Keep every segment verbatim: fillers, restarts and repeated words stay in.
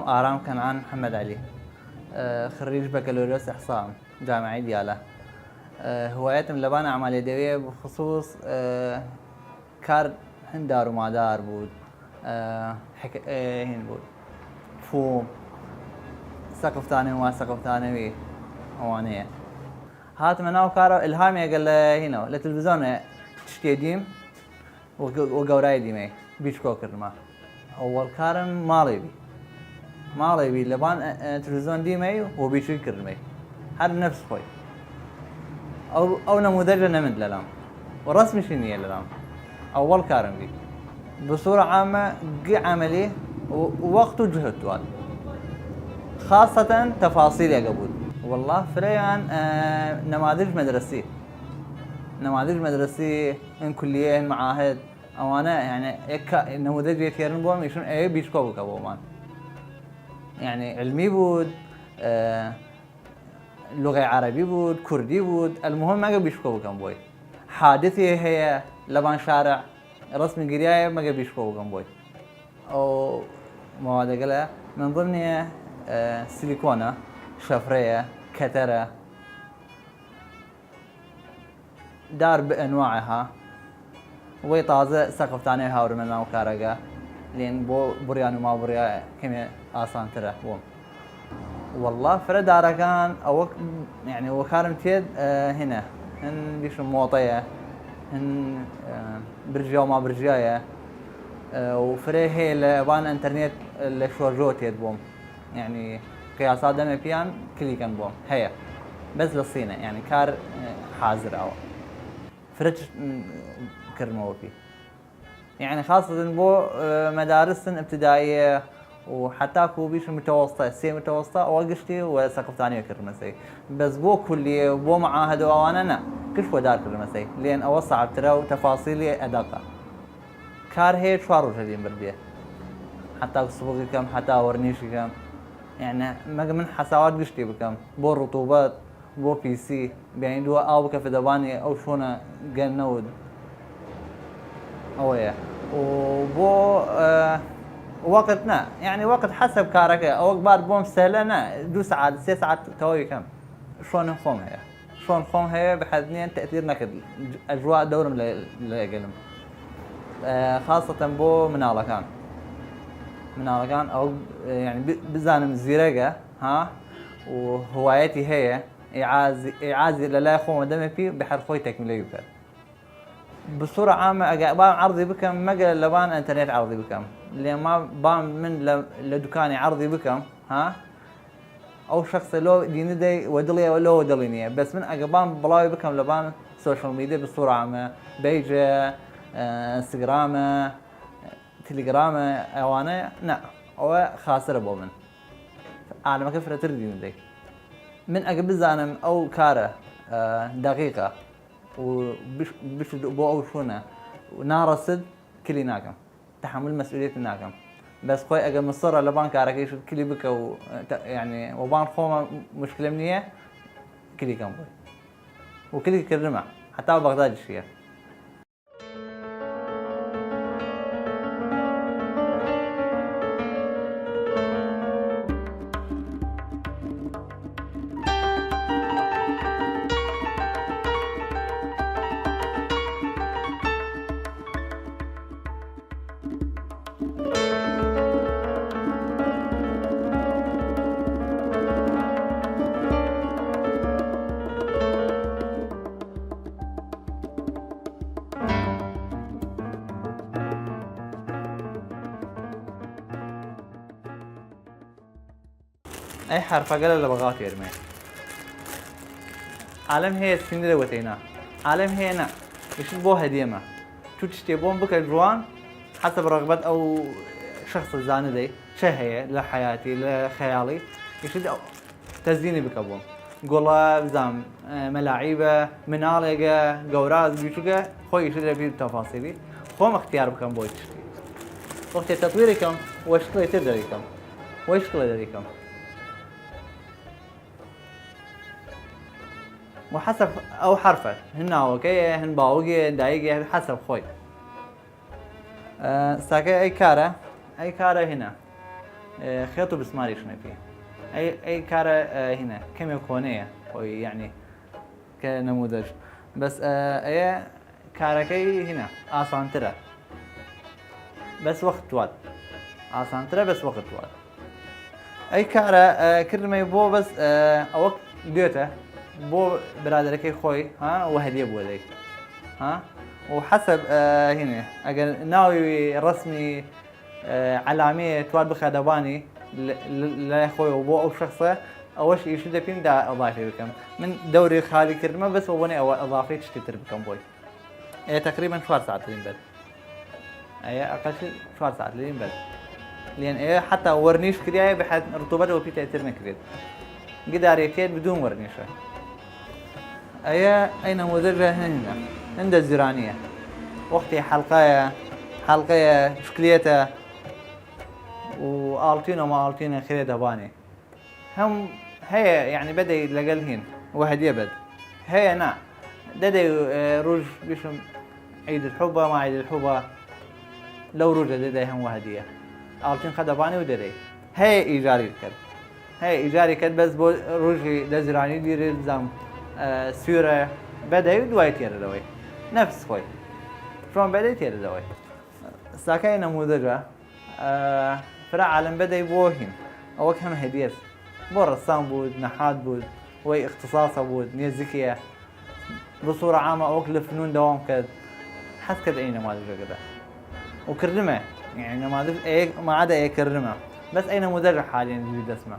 ئارام کەنعان محەمەد عەلی، ئە، خریج بەکەلۆریۆس ئیحسام، جامعەی دیالە. ئە، هواەتم لەبان ئەعمال یەدەویە بخصوص، ئە، کار هن دارومادار بوود، ئە، حک-، ئە، هین بوود. فوم، سەقفتانەوی، ما سەقفتانەوی ئەوانەیە. هاتمە ناو کارە ئلهامێگە لە هینەوە، لە تلویزیۆنە چشتێ دیم، وە گە-، وە گەورای دیمەی بیچکۆ کردمە. ئەوەڵ کارم ماڵێ بی. ماڵێ بی لەبان، ئە، ئە، تلویزیۆن دیمەی و بیچوی کردمەی. هەر نەفس خۆی. ئەو، ئەو نەموودەجە نەمند لەلام. و ڕەسمیشی نییە لەلام. ئەوەڵ کارم بی. بە سوورە عامە گی عەمەلی و وەخت و جهد توان. خاصەتەن تەفاسیلێگە بوود. والله فرەیان، ئە، نەمادج مەدرەسی. نەمادج مەدرەسی، هن کولیە، هن معاهد. ئەوانە، یعنی، ئێ کا-، نەموودەج یەکێرن بۆم، ئیشون ئەوێ بیچکۆ بکە بۆمان. یعنی، علمی بوود، ئە، لغەی عەرەبی بوود، کوردی بوود، المهم مەگە بیشکۆ بکەم بۆی. حادثێ هەیە لەبان شارع، ڕەسمی گریایە مەگە بیشکۆ بکەم بۆی. ئەو موادەگەلە من ضمنێ، ئە، سیلیکۆنە، شەفرەیە، کەتەرە، دار بە ئەنواعها. وەی تازە سەقفتانەی هاورمە ناو کارەگە، لێن بۆ بڕیان و ما بڕیا کەمێ ئاسانترە بۆم. والله فرە دارەکان ئەوە، یعنی، وەکارم تێد، ئە، هینە، هن بیشم مۆتەیە، هن، ئە، برژیا و ما برژیایە، ئە، و فرە هەیە لە بان ئەنتەرنێت لە شۆرژۆ تێد بۆم. یعنی، قیاسا دەمێ پیان کلیکن بۆم. هەیە. بەس لە سینە، یعنی، کار، ئە، حازر ئەوە. فرە چ-، کردمەوە پی. یعنی، خاصەتەن بۆ، ئە، مەدارسن ابتدائیە و حتا کو بیش متوسطە، سێ متوسطە، ئەوە گشتی و سەقفتانی کردمەسەی. بەس بۆ کولیە، بۆ معاهد و ئەوانە نە. کش وەدار کردمەسەی. لێن ئەوە صعبترە و تەفاسیلی ئەدەقە. کار هەیە چوار ڕۆژە دیم بردێ. حتا سبغی کەم، حتا وەرنیشی کەم. یعنی، مەگە من حەساوات گشتی بکەم. بۆ ڕطوبەت، بۆ پیسی، بیانی دووە ئاو بکەفێ دەبانی ئەو شوونە گەن نەود. ئەوەیە. و بۆ، ئە، وەقت نە. یعنی، وەقت حەسەب کارەکە. ئەوەک بار بۆم سەلە نە. دوو سەعات، سێ سەعات تەواوی کەم. شوون خۆم هەیە. شوون خۆم هەیە بە حەد نییە تەئثیر نەکرد. ئەجوا دەورم لە، لە گەلم. ئە، خاصەتەن بۆ مناڵەکان. مناڵەکان ئەو، ئە، یعنی، ب-، بزانم زیرەگە، ها؟ و هواەتی هەیە. ئیعازی، ئیعازی لە لای خۆمە دەمێ پی بە هەر خۆی تەکمیلەوی بکەن. بە سوورە عامە ئەگە بام عەرضی بکەم، مەگە لەبان ئەنتەرنێت عەرضی بکەم. لێ ما بام من لە، لە دوکانی عەرضی بکەم، ها؟ ئەو شخصە لۆ دینی دەی و دڵی ئەوە لۆ دڵی نییە. بەس من ئەگە بام بڵاوی بکەم لەبان سۆشل میدیا بە سوورە عامە، بەیجە، ئە، ئینستاگرامە، تیلیگرامە، ئەوانە، نە. ئەوە خاسرە بۆ من. عالەمەکە فرەتر دینی دەی. من ئەگە بزانم ئەو کارە، ئە، دەقیقە و بش-، بشت بۆ ئەو شوونە و ناڕەسد کلی ناکەم. تەحەمول مەسئولیەت ناکەم. بەس خۆی ئەگە مصرە لەبان کارەکەی شت کلی بکە و، تە-، یعنی، وەبان خۆمە مشکلم نییە، کلی کەم بووی. و کلی کردمە. حتا بەغداد شیە. ئەی حەرفەگەلە لە بەغا تێرمێ. عالەم هەیە سینرە وەتەینا. عالەم هەیە نە. ئیشت بۆ هەدیەمە. تو تشتێ بۆم بکە جوان، حەسەب ڕەغبەت ئەو شخصە زانە دەی. چە هەیە لە حەیاتی، لە خەیاڵی. ئیشت ئەو تەزینی بکە بۆم. گوڵە، بزام، ئە، مەلاعیبە، مناڵێگە، گەوراز، بیچووگە، خۆی ئیشت لە بیر تەفاسیلی. خۆم اختیار بکەم بۆی تشتی. وەختێ تەطویری کەم، وەشکڵێ تر دەری کەم. وەشکڵێ دەری کەم. و حەسەب ئەو حەرفە. هن ناوەکەیە، هن باوگێ، هن دایگێ، حەسەب خۆی. ئە، ساکە ئەی کارە، ئەی کارە هینە. خێت و بسماریش نەپی. ئەی ئەی کارە هینە کەمێ کۆنەیە خۆی، یەعنی کە نەموودەج. بەس ئەیە کارەکەی هینە ئاسانترە، بەس وەخت تواد. ئاسانترە، بەس وەخت تواد. ئەی کارە کردمەی بۆ بەس ئەوە دوێتە بۆ برادەرەکەی خۆی، ها، وە هەدیە بۆ دەی، ها. و حەسەب هینێ ئەگەر ناوی ڕسمی عەلامێ تواد بخە دەبانی لای خۆی و بۆ ئەو شخصە، ئەوەش ئیشی دەپیم دا ئەڵافێ بکەم. من دەوری خالی کردمە بەس وە بۆنێ ئەوە ئەڵافەی چشتی تر بکەم بۆی. ئێ تەقریبەن چوار ساعت لیم بەد. ئەیە ئەقەشی چوار ساعت لیم بەد. لێن ئێ حتا وەرنیش کریایە بە حد ڕتوبەت وە پیتای تر نەکرێت. گدارێکێت بدون وەرنیشە. ئەیە ئەی نەموودەجە هەنە هەندە زیرانیە. وەختی حەلقایە، حەلقەیە شکلێتە و ئاڵتین و ماڵتینە خرێ دەبانێ. هەم هەیە یەعنی بەدەی لەگەل هین وە هەدیە بەد. هەیە نا دەدەی ڕوژ بیشم عید الحبە ما عید الحبە. لەو ڕوژە دەدەی هەم وە هەدیە ئاڵتین خە دەبانی و دەدەی. هەیە ئیجاری کرد، هەیە ئیجاری کرد بەس بۆ ڕوژی دەزرانی دیری بزام سویرە بەدەی و دوای تێرە دەوەی نەفس خۆی چۆن بەدەی تێرە دەوەی. ساکای نەموودەجە فرە عالم بەدەی بۆ هین ئەوەک هەم هەدیەس بۆ ڕەسام بوود نەحات بوود وەی اختصاصە بوود نێزیکیە بسوورە عامە ئەوەک لە فنون دەوام کرد حەز کرد ئەی نەمادەجە گرە و کردمە. یەعنی نەمادەج ئەیەک مادە ئەی کردمە بەس ئەی نەموودەجە حالیەن دوی دەسمە.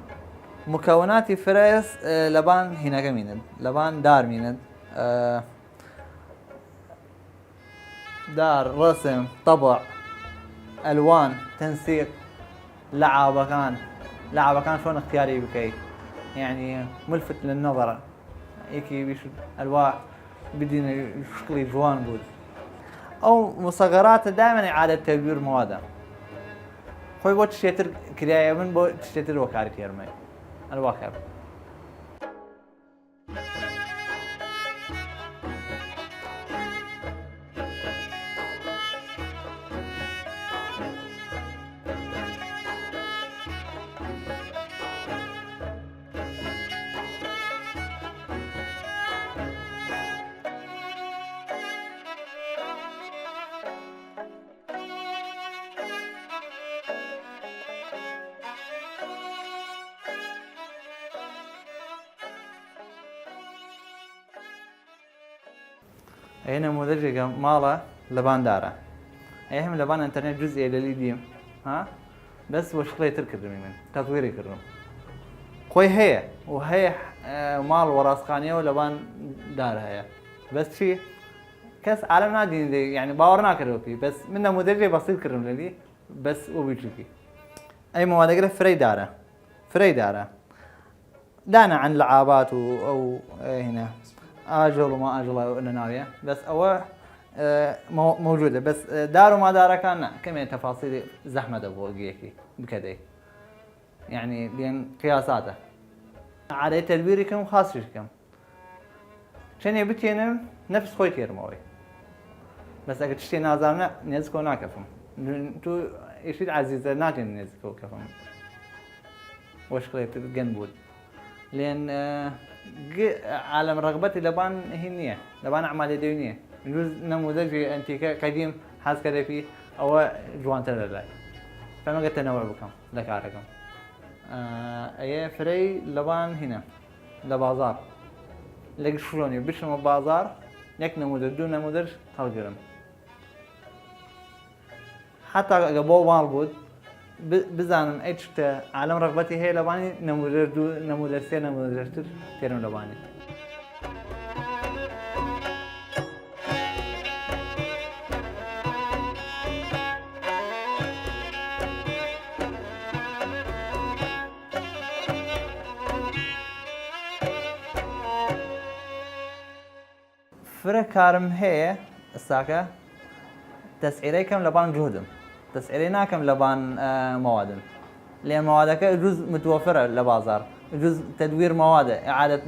مکوناتی فرەیەس لەبان هینەکە مینن لەبان دار مینن. دار، ڕەسم، طبع، ئەلوان، تەنسیق، لەعابەکان، لەعابەکان چۆن اختیاری بکەی یەعنی ملفت للنظر یەکی بیش ئەلوا بدینە شکڵی جوان بوود. ئەو مصغراتە دایمەن عادەت تەدویر موادە خۆی بۆ چشێتر کریایە من بۆ چشێتر وەکاری تێرمەی ئەلوا کار. ئەی نەموودەجێگە ماڵە لەبان دارە. ئەی هەم لەبان ئەنتەرنێت جزئێ لەلی دیم ها بەس وە شکڵێ تر کردمی من تەتویری کردم. خۆی هەیە و هەیە ماڵ وەڕاستخانیەوە لەبان دار هەیە بەس چی کەس عالم نادینێ یەعنی باوەڕ ناکەێ وەپی بەس من نەموودەجێ بەسیت کردم لەلی بەس وە بچوکی. ئەی موادەگرە فرەی دارە فرەی دارە دانە عن لەعابات و ئەو هینە ئاژەڵ و ما ئاژەڵا لە ناویە بەس ئەوە مەوجودە بەس دار و مادارەکان نا کەمێ تەفاسیلی زەحمەتە بۆ گیەکی بکەدەی یەعنی بێن قیاساتە عادەی تەدویری کەم و خاسیش کەم چەنێ بتێنم نەفس خۆی تێرمەوەی. بەس ئەگەر چشتێ نازانە نێزکەوە ناکەفم. تو ئێشید عەزیزە ناتێن نێزکەوە کەفم وەشکڵێتر گەن بوود لێن عالم ڕغبەتی لەبان هین نییە لەبان عمادە دەوی نییە. جوز نەموودەجی ئەنتیکە قەدیم حەز کەێپی ئەوە جوانتر لە لای فەمەگە تەنەوە بکەم لە کارەکەم. ئەیە فرەی لەبان هینە لە بازار لەگ شلۆنی بشمە بازار یەک نەمودە دوو نەمودەش هەڵگرم. حتا ئەگە بۆ ماڵ بوود بزانم ئەی چتە عالم ڕغبەتی هەیە لەبانی نەمودەر دوو نەمودەر سێ نەمودەرتر تێرم لەبانی. فرە کارم هەیە ئساکە تەسعیرەی کەم لەبان جوهدم تەسعیرەی ناکەم لەبان مەوادم. لێ مەوادەکە جوز متوەفرە لە بازار جوز تەدویر مەوادە ئعادەت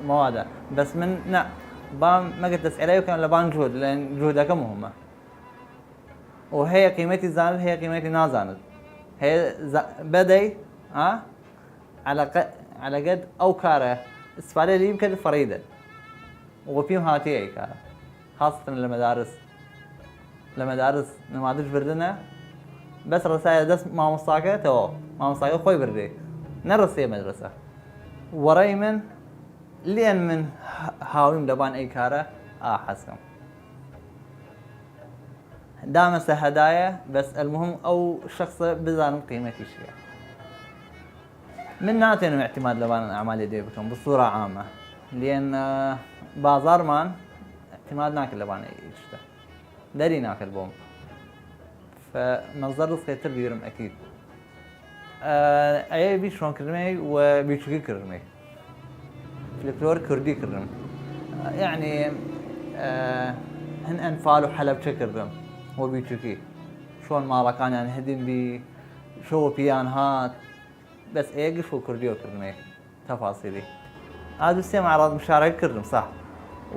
مەوادە. بەس من نە بام مەگە تەسعیرەی کەم لەبان جوهد لە جوهدەکە مهمە. و هەیە قیمەتی زانت هەیە قیمەتی نازانت. هەیە بەدەی، ئا، عەلەقەت ئەو کارە ئستفادە لی بکەێد فەڕیدە. وەپیم هاتیە ئەی کارە، خاسەتەن لە مەدارس، لە مەدارس نمادج بردنە، بەس ڕەسایە دەس مامۆستاکە تەواو، مامۆستاکە خۆی بردێ، نەڕەسێ مەدرسە. وەڕەی من، لێن من هاویم لەبان ئەی کارە، ئا حەزکەم دامەسە هەدایە، بەس المهم ئەو شخصە بزانم قیمەتی چیە. من ناتێنم اعتماد لەبان ئەعمالێ دێ بکەم بە سوورە عامە، لێن بازارمان اعتماد ناکە لەبان ئەی شتە، دەری ناکەت بۆم. فە مەزەر ڕزقێ تر بیرم ئەکید. ئەیە بی شۆن کردمەی و بیچوکی کردمەی. فلکلۆر کوردی کردم، یعنی هن ئەنفال و حەلەبچە کردم و بیچوکی، شۆن ماڵەکانیان هدیم بی، شەوە پیان هات. بەس ئەیە گش و کوردیەوە کردمەی تەفاسیلی. ئادو سێ معرض مشارەکە کردم سەح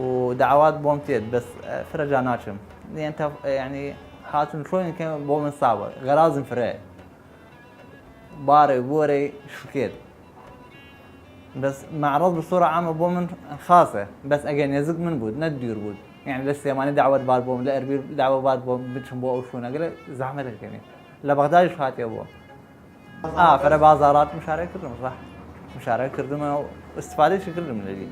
و دعوات بۆم تێد، بەس فرەجا ناچم. یعنی هاتون شۆین کە بۆ من ساوە غەرازم فرە بارێ بۆرەی شکێت. بەس معرض بە سوورە عامە بۆ من خاسە، بەس ئەگەر نێزک من بود نە دویر بود، یعنی لە سلێمانی دعوت بار بۆم، لە ئەربیل دعوە بار بۆم بچم بۆ ئەو شوونەگەلە زەحمەتە کەمی. لە بەغدادش هاتیە بۆ ئا فرە بازارات مشارەکە کردم، ڕە مشارەکە کردمە و استفادەشی کردم لەلی.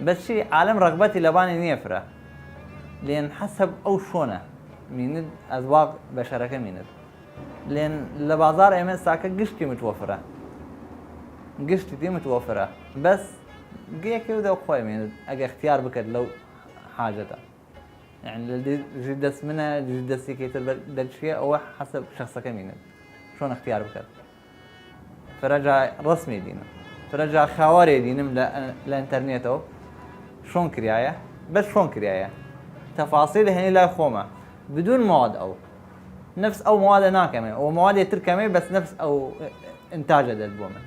بەس چی عالم ڕغبەتی لەبانی نییە فرە، لێن حەسەب ئەو شۆنە میند ئەزواق بەشەرەکە میند. لێن لە بازار ئێمە ساکە گشتی متوەفرە، گشتی دی متوەفرە. بەس گەیەکێ و دەو خۆی میند ئەگە اختیار بکەت لەو حاجەتە. یعنی لە ژی دەست منە، ژی دەستی کەیتر دەرچیە، ئەوە حەسەب شخصەکە مینن چۆن اختیار بکەت. فرەجا ڕسمی دینم، فرەجا خاوەرێ دینم لە ئینتەرنێتەوە شۆن کریایە، بەس شۆن کریایە تەفاسیل هەنی لای خۆمە بدون مواد ئەو نفس ئەو موادە ناکەمێ و موادێ تر کەمێ، بەس نفس ئەو ئینتاجە دەت بۆ من.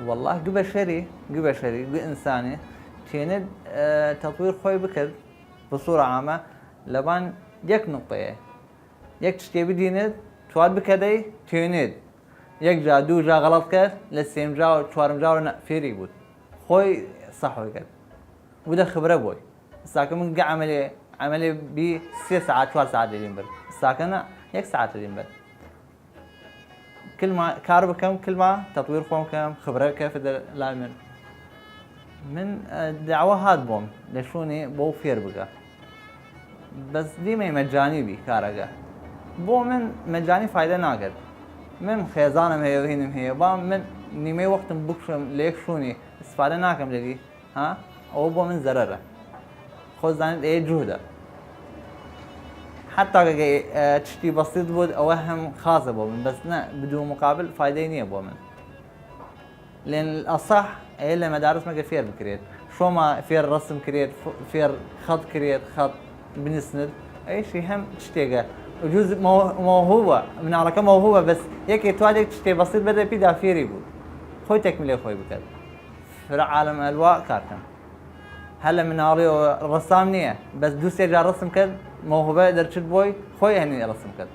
والله گو بەشەری، گو بەشەری، گو ئینسانی تێنێت تەطویر خۆی بکرد بە سوورە عامە لەبان یەک نقطەیە، یەک چشتێ بدینێت توات بکەدەی تێنێت یەک جا دوو جا غەڵەت کرد، لە سێم جا و چوارم جا و نە فێری بود خۆی سەحۆی کرد. بودە خبرە بۆی. ساکە من گە عملێ عملێ بی سێ ساعت چوار ساعت لێلیم برد، ساکەنە یەک ساعت لێلیم برد. کلمە کار بکەم، کلمە تەطویر خۆم کەم، خبرە کەفە لای من. من داوا هات بۆم لە شوونی بۆ فێر بکە، بەس دیمەی مەجانی بی کارەگە. بۆ من مەجانی فایدە ناکرد. من خێزانم هەیە و هینم هەیە، با من نیمەی وەختم بکشم لە یەک شوونی استفادە ناکەم لەلی، ها؟ ئەوە بۆ من زەرەرە. خۆ زانیت ئەیە جوهدە. حتا گەگە چشتی بەسیت بود ئەوە هەم خازە بۆ من، بەس نە بدو مقابل فایدەی نییە بۆ من. لێن ئەسەح ئەیە لە مەدارس مەگە فێر بکرێت، شۆما فێر ڕسم کرێت، فێر خەت کرێت، خەت بنسنت، ئەیشی هەم چشتێگە. جوز مەوهوبە، مناڵەکە مەوهوبە، بەس یەکێ توادێک چشتێ بەسیت بەدە پیدا فێری بود خۆی تەکملێ خۆی بکەت. فرە عالم ئەلوا کارکەم. هەر لە مناڵیەوە ڕەسام نییە، بەس دوو سێ جار ڕسم کرد، مەوهوبە دەرچت بۆی، خۆی هەنی ڕسم کرد،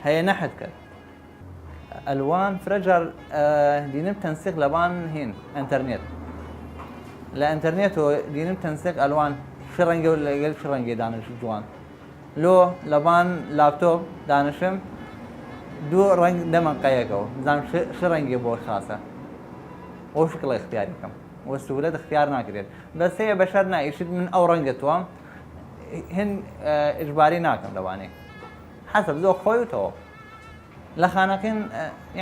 هەیە نەحت کرد. ئەلوان فرە جار دینم تەنسیق لەبان هین ئەنتەرنێت. لە ئەنتەرنێتەوە دینم تەنسیق ئەلوان شڕەنگە و لەگەل شڕەنگێ دانش جوان. لۆ لەبان لاپتۆپ دانشم دوو ڕەنگ دەمەن قەیەکەوە، زانم شڕەنگێ بۆ خاسە. ئەو شکڵە اختیاری کەم و سوولەت اختیار ناکرێت. بەس هەیە بەشەر نائیشت من ئەو ڕەنگە توام هن ئجباری ناکەم لەوانێ حەسەب زۆ خۆی وتەوە. لە خانەکەین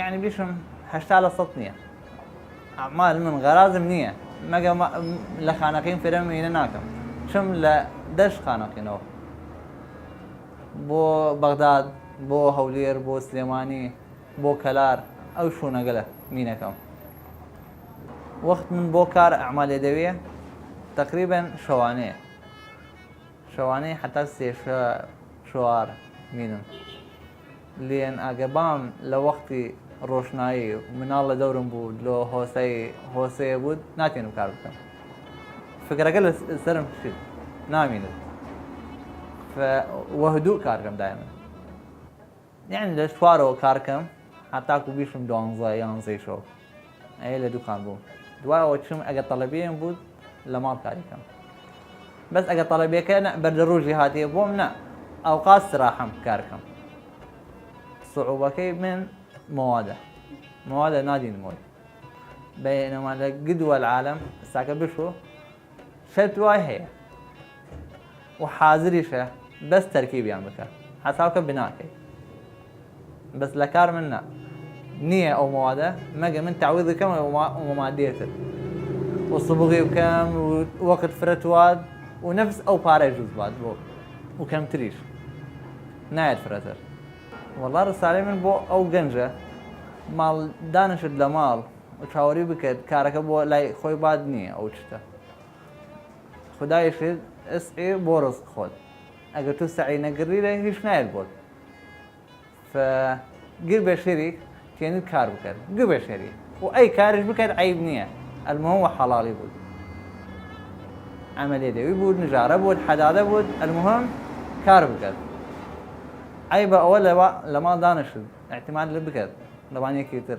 یعنی بیشم هەشتا لە سەد نییە. ئەعمال من غەرازم نییە، مەگە لە خانەکەین فرە مینە ناکەم، چم لە دەش خانەکەینەوە بۆ بەغداد، بۆ هەولێر، بۆ سلێمانی، بۆ کەلار، ئەو شوونەگەلە مینەکەم. وەخت من بۆ کار ئەعمالێ دەوێ تەقریبەن شەوانەیە، شەوانەی حتا سێ شە چوار مینم. لێن ئاگەبام لە وەختی ڕۆشنایی مناڵ لە دەورم بوو لۆ هۆسەی هۆسەیە بود ناتێنم کار بکەم. فکرەکە لە سەرم شت نامینت. وەهدوو کارگەم دایمن. یەعنی لە چوارەوە کار کەم هەتاکو بیشم دوانزە یانزەی شەو. ئەیە لە دوکان بووم. دوایەوە چم ئەگە تەڵەبیەم بوود لە ماڵ کاری کەم. بەس ئەگە تەڵەبیەکە نە بەردە ڕوژی هاتیە بۆم نە ئەوقات سراحەم کار کەم. سعوبەکەی من مەوادە مەوادە نادین مۆی بەینەما لە گدوە العالم ساکە بشو شەرت وای هەیە و حازریشە بەس تەرکیبیان بکە حەساوکە بناکەی. بەس لە کار من نە نییە ئەو مەوادە مەگە من تعویض بکەم ئەو مەوادێتر و سبغی بکەم و وەقت فرەت واد و نەفس ئەو پارەی جوز باد بۆ و کەمتریش نایەت فرەتر. وەڵا ڕسالەی من بۆ ئەو گەنجە ماڵ دانشت لە ماڵ و چاوەری بکەت کارەکە بۆ لای خۆی باد نییە ئەو چتە. خودایشت ئەسعی بۆ ڕزق خۆت ئەگەر تو سەعی نەگریرە هیچ نایەت بۆت. ف گر بە شەریک تێنت کار بکەت گر بە شەریک و ئەی کارش بکەت عیب نییە. المهم وە حەڵاڵی بود عملیە دەوی بود نژارە بود حەدادە بود المهم کار بکەت. ئەی بە ئەوە لە ماڵ دانشت اعتماد لە بکەت لەوان یەکی تر.